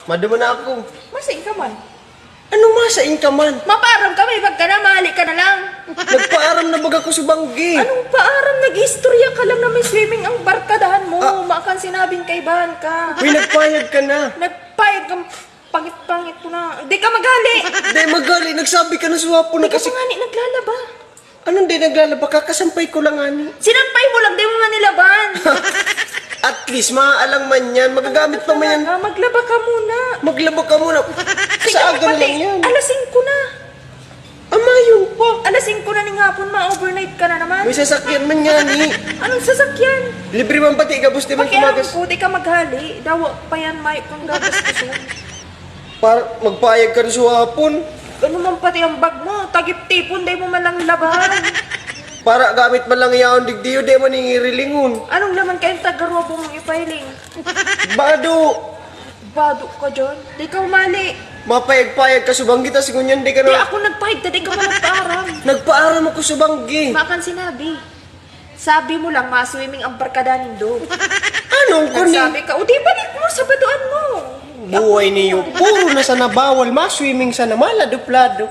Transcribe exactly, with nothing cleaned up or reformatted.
Maduman na ako. Masain ka man. Ano masain ka man? Mapaaram ka, may bag ka na, mahali ka na lang. Nagpaaram na baga ko sa banggi. Anong paaram? Nag-istorya ka lang na may swimming ang barkadahan mo. Ah. Makan sinabing kaibahan ka. Uy, nagpayag ka na. Nagpayag ka, pangit-pangit ko na. Hindi ka maghali. Hindi, maghali. Nagsabi ka na sa hapon Hindi ka kasi... pa nga ni naglalaba. Anong di naglalaba? Kakasampay ko lang ani. Sinampay mo lang, di mo man nilaban. At least, maaalang man yan. Magagamit pa man yan. Talaga, maglaba ka muna. Maglaba ka muna. Sa aga na Pati, lang yan. Alas singko na. Amayon pa. Alas singko na ning hapon, ma-overnight ka na naman. May sasakyan man yan eh. Anong sasakyan? Libre man pati, gabos di man Pakialam kumagas. Ko, di ka maghali. Dawa pa yan, may kung gagastusin. Para magpayag ka na sa hapon. Ano man pati ang bag mo, tagip-tipon, di mo man lang labahan. Para gamit man lang yaon digdiyo, di man nangirilingon. Anong laman kayong tagarwa mong ipahiling? Bado. Bado ka dyan. Di ka umali. Mapayag-payag ka sa banggi, tas ngunyan di ka Di na... ako nagpahig, di ka man nagpaaram. Nagpaaram ako sa banggi. Makan sinabi. Sabi mo lang, ma-swimming ang barkada nindo. Anong kunin? Nagsabi ka, o di balik mo, sabaduan mo. Buhay niyo, puro na sana bawal, ma-swimming sana, maladop-ladop.